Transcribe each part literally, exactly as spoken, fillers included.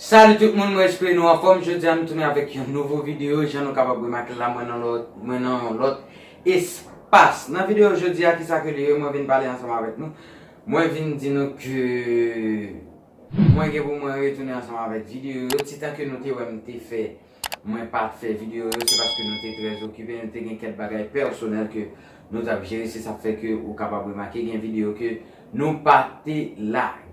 Salut tout moun, mwen espere nou anfòm. Jodi a m tounen avèk yon nouvo videyo. Jan nou kapab remake la, mwen nan lòt, mwen nan yon lòt espas. Nan videyo jodi a, kisa ke li ye, mwen vin pale ansanm avèk nou. Mwen vin di nou ke mwen gen pou mwen retounen ansanm avèk videyo yo. Ti tan ke nou te wè m te fè, mwen pa t fè videyo yo, se paske nou te trè okipe, nou te gen kèk bagay pèsonèl ke nou t ap jere. Se sa k fè ke ou kapab remake gen videyo ke nou pa te lage.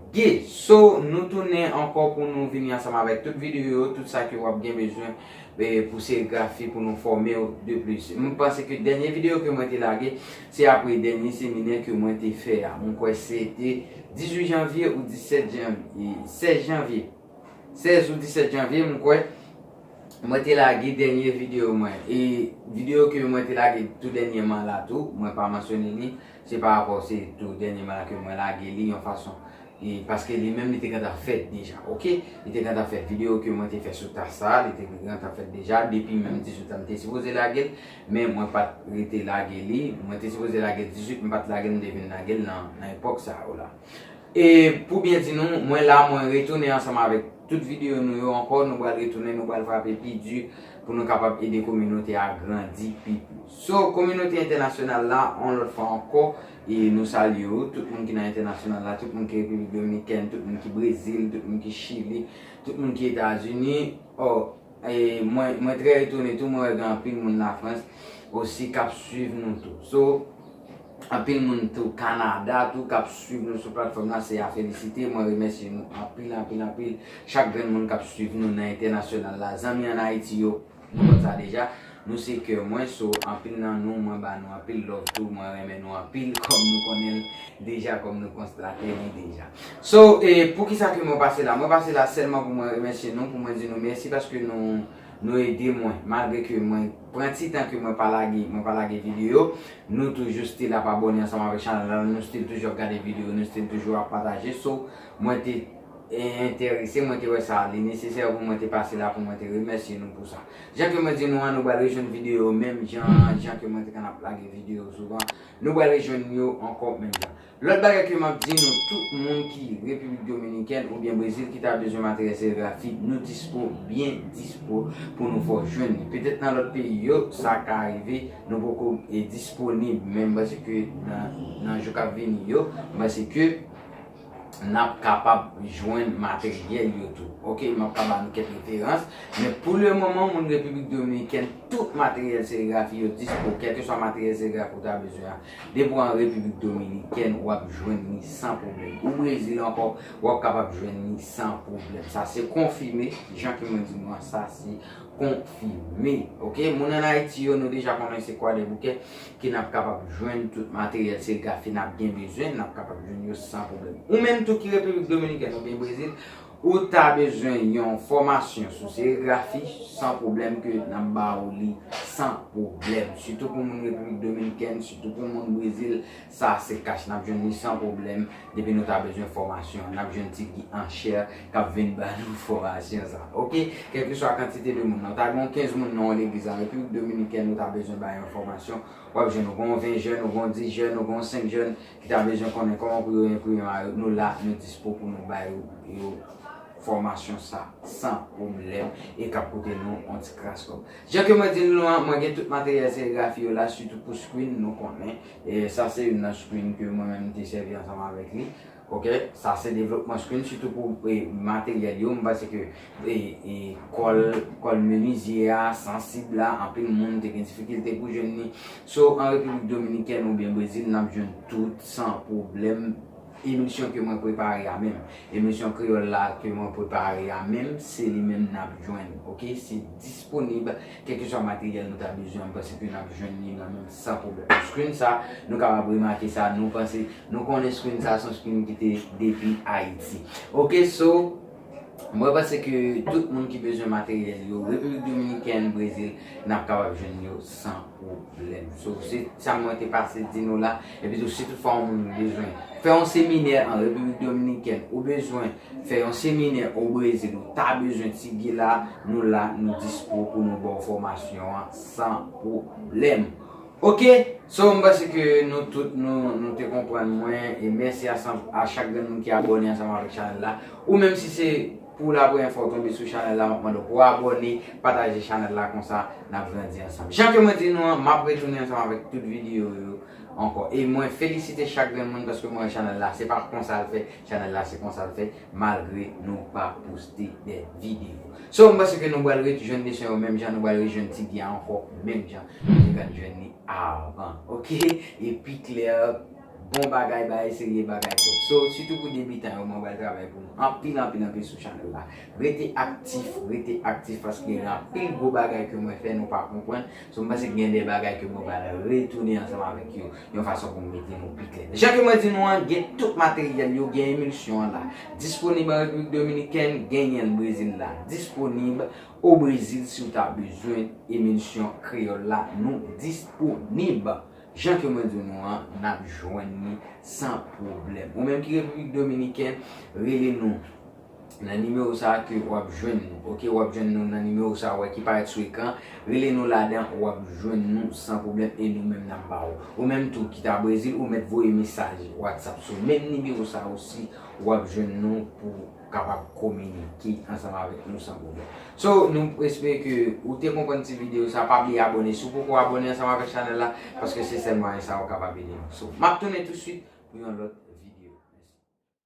So, nou tounen ankò pou nou vini ansanm avèk tout videyo yo, tout sa ke w ap gen bezwen, eh, pou serigrafi, pou nou fòme w de plis. M panse ke dènye videyo ke mwen te lage, se apre dènye seminè ke mwen te fè a. M kwè se te dizuit janvye ou disèt janvye, sèz janvye. Sèz ou disèt janvye, m kwè, mwen te lage dènye videyo mwen. E videyo ke mwen te lage tou dènyèman la tou, mwen pa mansyone li, se pa rapò se tou dènyèman la ke mwen lage li yon fason. E paske li menm, li te gentan fèt deja, oke? Li te gentan fèt. Videyo ke mwen te fè sou tas sa, li te gentan fèt deja. Depi menm dizuit an, m te sipoze lage l, men mwen pa t rete lage li. Mwen te sipoze lage l dizuit, m pa t lage l, m te vin lage l nan, nan epòk sa yo la. E pou byen di nou, mwen la, mwen retounen ansanm avèk tout videyo nou yo ankò. Nou pral retounen, nou pral frape pi di pou nou kapab ede kominote a grandi pi plis. So, kominote entènasyonal la, yon lòt fwa ankò, e nou salye w, tout moun ki nan entènasyonal la, tout moun ki Repiblik Dominikèn, tout moun ki Brezil, tout moun ki Chili, tout moun ki Etazini. Oh, e mwen, mwen trè etone tou, mwen wè gen anpil moun Lafrans osi k ap swiv nou tou. So, anpil moun tou Kanada tou k ap swiv nou sou platfòm nan, se a felisite. Mwen remèsye nou anpil, anpil, anpil. Chak grenn moun k ap swiv nou nan entènasyonal la. Zanmi ann Ayiti yo, nou konn sa deja. Nou se kè mwen, so anpil nan nou, mwen ba nou anpil love tou, mwen renmen nou anpil, kòm nou konnen l deja, kòm nou konstate li deja. So, e, poukisa ke mwen pase la? Mwen pase la sèlman pou mwen remèsye nou, pou mwen di nou mèsi paske nou, nou ede mwen. Malgre ke mwen pran ti tan ke mwen pa lage, mwen pa lage videyo, nou toujou still ap abòne ansanm avèk chanèl la, nou still toujou ap gade videyo, nou still toujou ap pataje. So, mwen te, e, enterese, mwen te wè sa li nesesè pou mwen te pase la, pou mwen te remèsye nou pou sa. Jan ke mwen di nou an, nou pral rejwenn videyo menm jan, jan ke mwen te konn ap lage videyo souvan. Nou pral rejwenn yo ankò menm jan. Lòt bagay ke m ap di nou, tout moun ki Repiblik Dominikèn oubyen Brezil ki ta bezwen materyèl serigrafi, nou dispo, byen dispo pou nou fè w jwenn li. Petèt nan lòt peyi yo, sa ka rive, nou poko, e, disponib menm, paske nan, nan jou k ap vini yo, m panse ke n ap kapab jwenn materyèl yo tou. Oke, m ap ka ba nou kèk referans, men pou le moman, moun Repiblik Dominikèn, tout materyèl serigrafi yo dispo, kèlkeswa materyèl serigrafi ou ta bezwen an, depi w an Repiblik Dominikèn, w ap jwenn li san pwoblèm. Ou Brezil ankò, w ap kapab jwenn li san pwoblèm. Sa se konfime, jan ke mwen di nou an, sa se konfime. Oke, moun ann Ayiti yo, nou deja konnen se Kwadèboukè ke n ap kapab jwenn tout materyèl serigrafi n ap gen bezwen, n ap kapab jwenn yo san pwoblèm. Ou menm tou ki Repiblik Dominikèn oubyen Brezil, ou ta bezwen yon fòmasyon sou serigrafi, san pwoblèm ke n ap ba ou li san pwoblèm. Sitou pou moun Repiblik Dominikèn, sitou pou moun Brezil, sa se kach, n ap jwenn li san pwoblèm. Depi nou ta bezwen fòmasyon, n ap jwenn Ti Guy Anchère k ap vin ba nou fòmasyon sa. Oke, kèlkeswa kantite de moun nan, ou ta gen yon kenz moun nan yon legliz an Repiblik Dominikèn, ou ta bezwen ba yo yon fòmasyon, w ap jwenn ou gen yon ven jèn, ou gen yon dis jèn, ou gen yon senk jèn ki ta bezwen konnen kòman pou yo enpriye mayo. Nou la, nou dispo pou nou ba yo, yo fòmasyon sa san pwoblèm e k ap koute nou yon ti kras kòb. Jan ke mwen di nou an, mwen gen tout materyèl serigrafi yo la, sitou pou screen, nou konnen. E sa se youn nan screen ke mwen menm m te sèvi ansanm avèk li. Oke, sa se devlopman screen, sitou pou, e, materyèl yo. M panse ke, e, e, kòl, kòl menizye a, sansib la, anpil moun te gen difikilte pou jwenn li. So, an Repiblik Dominikèn oubyen Brezil, n ap jwenn tout san pwoblèm. Emilsyon ke mwen prepare a menm, emilsyon kreyòl la ke mwen prepare a menm, se li menm n ap jwenn, oke? Se disponib, kèlkeswa materyèl nou ta bezwen, m panse ke n ap jwenn li nan menm san pwoblèm. Screen sa, nou kapab remake sa, nou panse, nou konnen screen sa, se yon screen ki te depi Ayiti. Oke, so, mwen panse ke tout moun ki bezwen materyèl yo, Repiblik Dominikèn, Brezil, n ap kapab jwenn yo san pwoblèm. So, se sa mwen te pase di nou la. Epi tou, si tout fwa yon moun bezwen fè yon seminè an Repiblik Dominikèn, ou bezwen fè yon seminè o Brezil, ou ta bezwen Ti Guy la, nou la, nou dispo pou nou ba w fòmasyon an san pwoblèm. Oke, so m panse ke nou tout, nou, nou te konprann mwen, e mèsi a, a chak grenn moun ki abòne ansanm avèk chanèl la. Ou menm si se Pou la premyè fwa w tonbe sou chanèl la, m ap mande w pou w abòne, pataje chanèl la, konsa n ap grandi ansanm. Jan ke mwen di nou an, m ap retounen ansanm avèk tout videyo yo ankò. E mwen felisite chak grenn moun paske mwen wè chanèl la, se pa konsa l fè, chanèl la se konsa l fè, malgre nou pa poste de videyo. So, m panse ke nou pral rejwenn leson yo menm jan, nou pral rejwenn ti gi a ankò menm jan nou te konn jwenn li avan, oke? E pi klè, bon bagay, bagay serye, bagay top. So, sitou pou debitan yo, mwen pral travay pou nou anpil, anpil, anpil sou chanèl la. Rete aktif, rete aktif, paske gen anpil gwo bagay ke mwen fè, nou pa konprann. So, m panse ke gen de bagay ke mwen pral retounen ansanm avèk yo, yon fason pou m mete nou pi klè. Jan ke mwen di nou an, gen tout materyèl yo, gen emilsyon an la. Disponib an Repiblik Dominikèn, genyen l Brezil la. Disponib o Brezil, si w ta bezwen emilsyon kreyòl la, nou disponib. Jan ke mwen di nou an, n ap jwenn li san pwoblèm. Ou menm ki Repiblik Dominikèn, rele nou nan nimewo sa a ke w ap jwenn nou, oke? W ap jwenn nou nan nimewo sa a, w wè ki parèt sou ekran. Rele nou ladan, w ap jwenn nou san pwoblèm e nou menm n ap ba ou. Ou menm tou ki ta Brezil, ou mèt voye mesaj WhatsApp sou menm nimewo sa a osi, w ap jwenn nou pou kapab kominike ansanm avèk nou san pwoblèm. So, nou espere ke ou te konprann ti videyo sa. Pa bliye abòne si w poko abòne ansanm avèk chanèl la, paske se sèl mwayen sa w kapab ede nou. So, m ap tounen touswit pou yon lòt